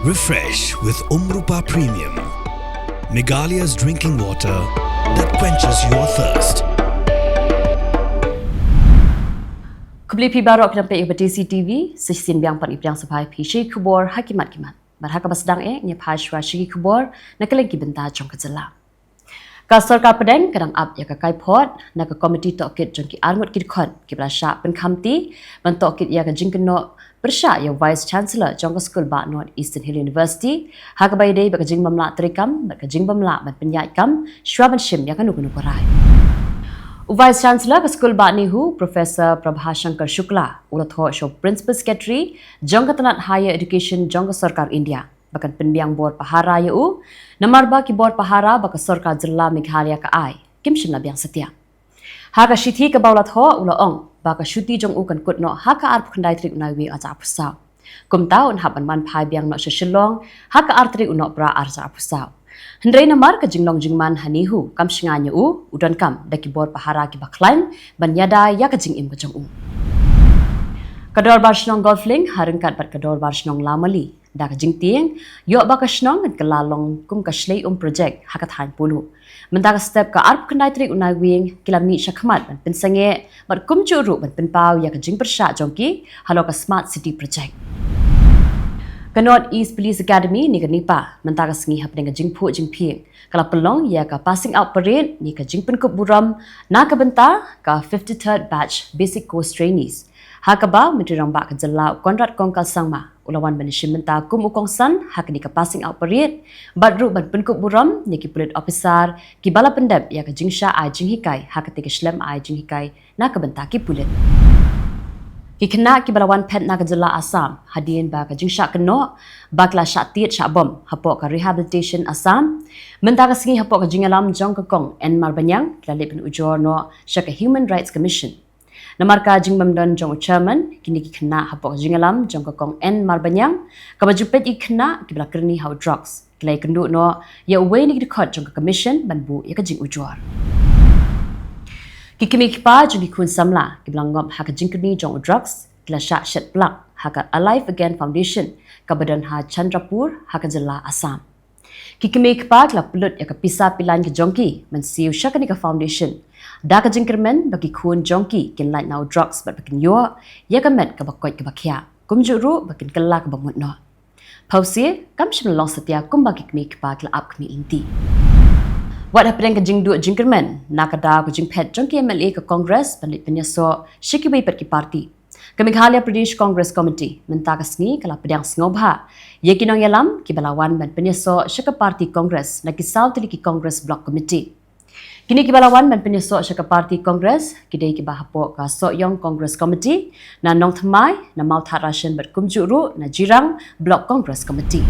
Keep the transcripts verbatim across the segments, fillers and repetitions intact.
Refresh with Umrupa Premium, Meghalaya's drinking water that quenches your thirst. Khublei phi baroh ki nongpeit ïa ka T C T V, shisien biang pat ngi pdiang sngewbha ïa phi sha ki khubor ha ki mat ki mat. Bad ha kaba sdang eh ngi phai shuwa sha ki khubor na ka liang ki bynta jong ka jylla. Ka sorkar pdeng ka dang ap ïa ka kaiphod na ka komiti tohkit jong ki arngut ki dkhot kiba la shah pynkhamti ban tohkit ïa ka jingkynnoh pyrshah ïa u Vice Chancellor jong ka skul bah North Eastern Hill University ha kaba ïadei bad ka jingbym lah treikam bad ka jingbym lah ban pynïaid kam shuwa ban shim ïa kano kano ka rai. U Vice Chancellor ka skul bah NEHU, Professor Prabhashankar Shukla, u la thoh sha u Principal Secretary jong ka tnat Higher Education jong ka sorkar India ba kan pynbiang bor pahara ïa u, namar ba ki bor pahara ba ka sorkar jylla Meghalaya ka ai kim shym la biang satia. Ha ka shithi kaba u la thoh u la ong ba ka shuti jong u kan kut noh ha ka arphew khyndai tarik u Naiwieng arhajar arphew saw. Kumta un hap ban wan phai biang noh sha Shillong ha ka ar tarik u Nohprah arhajar arphew saw. Hynrei namar ka jinglong jingman ha NEHU kam shngaiñ ïa u, u donkam da ki bor pahara kiba khlaiñ ban ïada ïa ka jingim ka jong u. Ka Dorbar Shnong Golf Link ha ryngkat bad ka Dorbar Shnong Lawmali da ka jingtieng ïoh ba ka shnong kan kylla long kum ka shlei um project ha ka thaiñ Polo. Mynta ka step ka arphew khyndai tarik u Naiwieng ki la mih shakhmat ban pynsangeh bad kumjuh ruh ban pynpaw ïa ka jingpyrshah jong ki halor ka Smart City Project. Ka North East Police Academy ne ka NEPA mynta ka sngi hapdeng ka jingphuh jingphieng ka la pynlong ïa ka passing out parade ne ka jingpynkup burom na ka bynta ka fifty-third batch basic course trainees. Ha kaba Myntri Rangbah ka jylla u Conrad Kongkal Sangma u la wan ban ïashim bynta kum u kongsan ha kane ka passing out parade bad ruh ban pynkup burom ïa ki pulit officer kiba la pyndep ïa ka jingshah ai jinghikai ha katei ka shlem ai jinghikai na ka bynta ki pulit. Ki khynnah kiba la wan phet na ka jylla Assam hadien ba ka jingshah kynnoh ba ki la shah tied shah bom hapoh ka Rehabilitation Assam mynta ka sngi hapoh ka jingïalam jong ka Kong N Marbaniang ki la leit ban ujor noh sha ka Human Rights Commission. Namar ka jingbymdon jong u chairman, kine ki khynnah hapoh ka jingïalam jong ka Kong N Marbaniang kaba ju peit ïa ki khynnah kiba la kyrni ha u drugs ki la ïakynduh noh ïa uwei na ki dkhot jong ka commission ban buh ïa ka jingujor. Ki kmie ki kpa jong ki khun samla kiba la ngop ha ka jingkyrni jong u drugs ki la shah shet plak ha ka Alive Again Foundation kaba don ha Chandrapur ha ka jylla Assam. Ki kmie ki kpa ki la pynlut ïa ka pisa pilaiñ ka jong ki ban siew sha kane ka foundation da ka jingkyrmen ba ki khun jong ki kin lait na u drugs bad ba kin ïoh ïa ka met kaba koit kaba khiah, kumjuh ruh ba kin kylla kaba mut noh. Phewse kam shym la long satia kumba ki kmie ki kpa ki la ap khmih lynti. Wat hapdeng ka jingduh jingkyrmen na ka daw ka jingphet jong ki M L A ka Congress ban leit pynïasoh sha kiwei pat ki party, ka Meghalaya Pradesh Congress Committee mynta ka sngi ka la pdiang sngewbha ïa ki nongïalam kiba la wan ban pynïasoh sha ka party Congress na ki saw tylli ki Congress Block Committee. Kine kiba la wan ban pynïasoh sha ka party Congress ki dei kiba hapoh ka Sohiong Congress Committee na Nongthymmai, na Mawthadraishan bad kumjuh ruh na Jirang Block Congress Committee.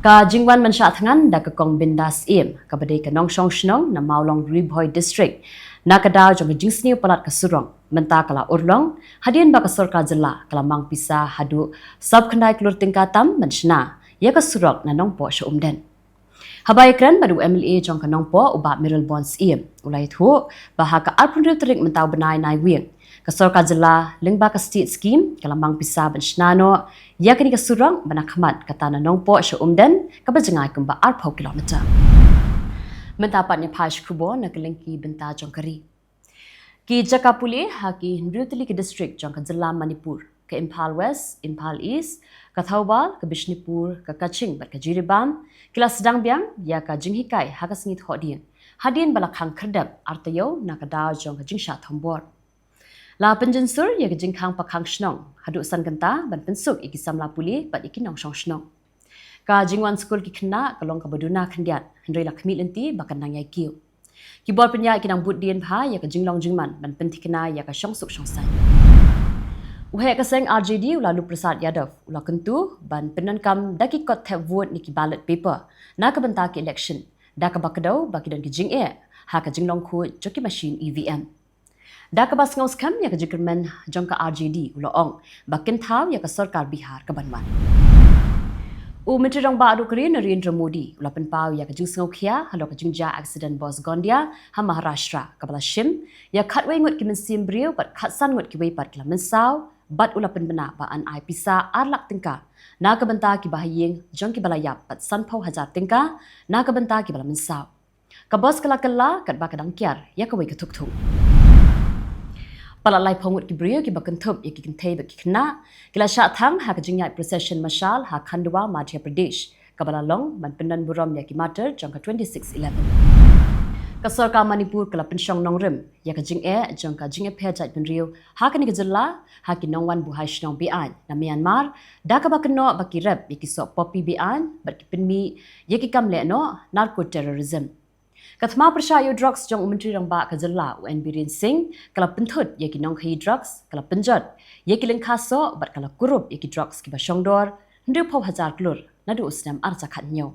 Ka jingwan ban shah thngan da ka Kong Bindas Syiem kaba dei ka nongshong shnong na Mawlong Ri Bhoi District na ka daw jong ka jingsniew palat ka surok mynta ka la urlong hadien ba ka sorkar jylla ka la mang pisa haduh sawphew khyndai klur tyngka tam ban shna ïa ka surok na Nongpoh sha Umden. Haba ïakren bad u M L A jong ka Nongpoh u Bah Mayralborn Syiem u la ïathuh ba ha ka arphew hynriew tarik mynta u bnai Naiwieng ka sorkar jylla lyngba ka state scheme ka la mang pisa ban shna noh ïa kane ka surok ba na khmat kata na Nongpoh sha Umden kaba jngai kumba arphew kilometer. Mynta pat ngin phai sha ki khubor na ka liang ki bynta jong ka ri. Ki jaka pule ha ki hynriew tylli ki district jong ka jylla Manipur, ka Imphal West, Imphal East, ka Thoubal, ka Bishnupur, ka Kaching bad ka Jiribam ki la sdang biang ïa ka jinghikai ha ka sngi Thohdieng hadien ba la khang khyrdep ar taïew na ka daw jong ka jingshah thombor. La pynjynsur ïa ka jingkhang pakhang shnong haduh san kynta ban pynsuk ïa ki samla pule bad ïa ki nongshong shnong. Ka jingwan skul ki khynnah ka long kaba duna khyndiat hynrei la khmih lynti ba kan nang ïai kiew. Ki bor pynïaid ki nang bud dien bha ïa ka jinglong jingman ban pynthikna ïa ka shongsuk shongsaiñ. U heh ka seng R J D u Lalu Prasad Yadav u la kyntu ban pyndonkam da ki kot thep vote ne ki ballot paper na ka bynta ki election da kaba kdew ba ki don ki jingeh ha ka jinglong khuid jong ki machine E V M. Da kaba sngewskhem ïa ka jingkyrmen jong ka R J D u la ong ba kin thaw ïa ka sorkar Bihar kaban wan. U Myntri Rangbah Duh ka ri Narendra Modi u la pynpaw ïa ka jingsngewkhia halor ka jingjia accident bus Gondia ha Maharashtra kaba la shim ïa khatwei ngut ki mynsiem briew bad khatsan ngut kiwei pat ki la mynsaw bad u la pynbna ba yn ai pisa ar lak tyngka na ka bynta kiba ha ïing jong kiba la ïap bad sanphew hajar tyngka na ka bynta kiba la mynsaw. Ka bos ka la kylla katba ka dang kiar ïa kawei ka thukthung. Palat laiphew ngut ki briew kiba kynthup ïa ki kynthei bad ki khynnah ki la shah thang ha ka jingïaid procession mashal ha Khandwa, Madhya Pradesh, kaba la long ban pyndonburom ïa ki martyr jong ka twenty-six eleven. Ka sorkar Manipur ka la pynshong nongrim ïa ka jingeh jong ka jingïapher jaitbynriew ha kane ka jylla ha ki nongwan buhai shnong be-aiñ na Myanmar, da kaba kynnoh ba ki rep ïa ki soh poppy be-aiñ bad ki pynmih ïa ki kam lehnoh, narco terrorism. Ka thma pyrshah ïa u drugs jong u Myntri Rangbah ka jylla, u N Biren Singh, ka la pynthut ïa ki nongkhaïi drugs, ka la pynjot ïa ki lyngkha soh bad ka la kurup ïa ki drugs kiba shongdor hynriewphew hajar klur naduh u snem ar hajar khathynñiew.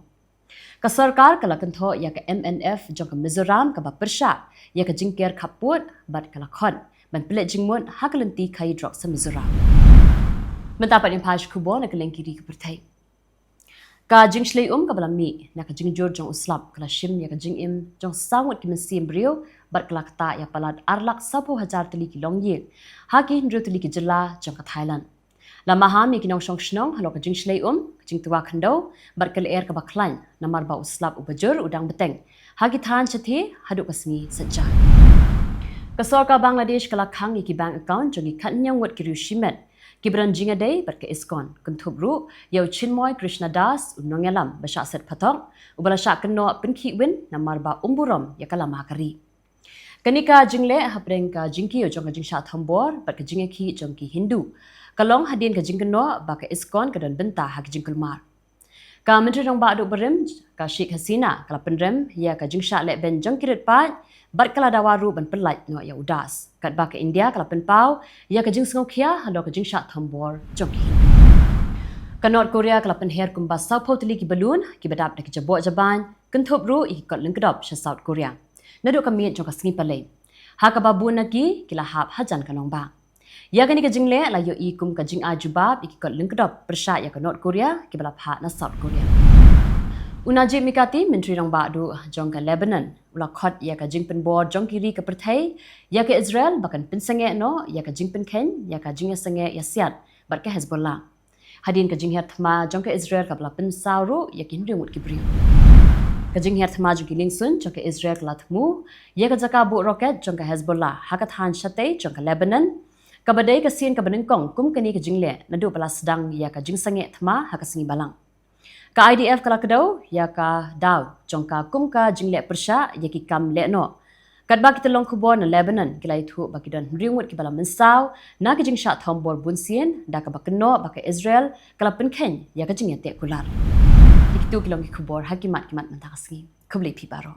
Ka sorkar ka la kynthoh ïa ka M N F jong ka Mizoram kaba pyrshah ïa ka jingker khappud bad ka la khot ban pynleit jingmut ha ka lynti khaïi drugs ha Mizoram. Mynta pat ngin phai sha khubor na kylleng ki ri ka pyrthei. Ka jingshlei um kaba la mih na ka jingjur jong u slap ka la shim ïa ka jingim jong saw ngut ki mynsiem briew bad ka la ktah ïa palat ar lak sawphew hajar tylli ki longïing ha ki hynriew tylli ki jylla jong ka Thailand. La maham ïa ki nongshong shnong halor ka jingshlei um, ka jingtwa khyndew bad ka lyer kaba khlaiñ namar ba u slap uba jur u dang bteng ha ki thaiñ shathie haduh ka sngi Saitjaiñ. Ka sorkar Bangladesh ka la khang ïa ki bank account jong ki khathynñiew ngut ki riewshimet kiba don jingïadei bad ka ISKCON, kynthup ruh ïa u Chinmoy Krishna Das, u nongïalam ba shah set phatok uba la shah kynnoh pynkhih win namar ba um burom ïa ka lama ka ri. Kane ka jingleh hapdeng ka jingkiew jong ka jingshah thombor bad ka jingïakhih jong ki Hindu ka long hadien ka jingkynnoh ba ka ISKCON ka don bynta ha ka jingkulmar. Ka Myntri Rangbah duh barim, ka Sheikh Hasina, ka la pynrem ïa ka jingshah lehbeiñ jong ki rit paid bad ka la dawa ruh ban pyllait noh ïa u Das, katba ka India ka la pynpaw ïa ka jingsngewkhia halor ka jingshah thombor jong ki Hindu. Ka North Korea ka la pynher kumba sawphew tylli ki balloon kiba dap da ki jaboh jabaiñ, kynthup ruh ïa ki kot lyngkdop sha South Korea naduh ka miet jong ka sngi Palei, ha kaba bun na ki ki la hap hajan ka nongbah. Ïa kane ka jingleh la ïohi kum ka jingai jubab ïa ki kot lyngkdop pyrshah ïa ka North Korea kiba la phah na South Korea. U Najib Mikati, Myntri Rangbah duh jong ka Lebanon, u la khot ïa ka jingpynbor jong ki ri ka pyrthei ïa ka Israel ba kan pynsangeh noh ïa ka jingpynkheiñ ïa ka jingïasangeh ïasiat bad ka Hezbollah, hadien ka jingher thma jong ka Israel kaba la pynsaw ruh ïa ki hynriew ngut ki briew. Ka jingher thma jong ki liengsuiñ jong ka Israel ka la thmu ïa ka jaka buh roket jong ka Hezbollah ha ka thaiñ shatei jong ka Lebanon, kaba dei ka sien kaba nyngkong kum kane ka jingleh naduh ba la sdang ïa ka jingsangeh thma ha ka sngi Balang. Ka I D F ka la kdew ïa ka daw jong ka kum ka jingleh pyrshah ïa ki kam lehnoh. Katba ki tyllong khubor na Lebanon ki la ïathuh ba ki don hynriew ngut kiba la mynsaw na ki jingshah thombor bunsien, da kaba kynnoh ba ka Israel ka la pynkheiñ ïa ka jingïateh kular. Te kito ki long ki khubor ha ki mat ki mat mynta ka sngi. Khublei phi baroh.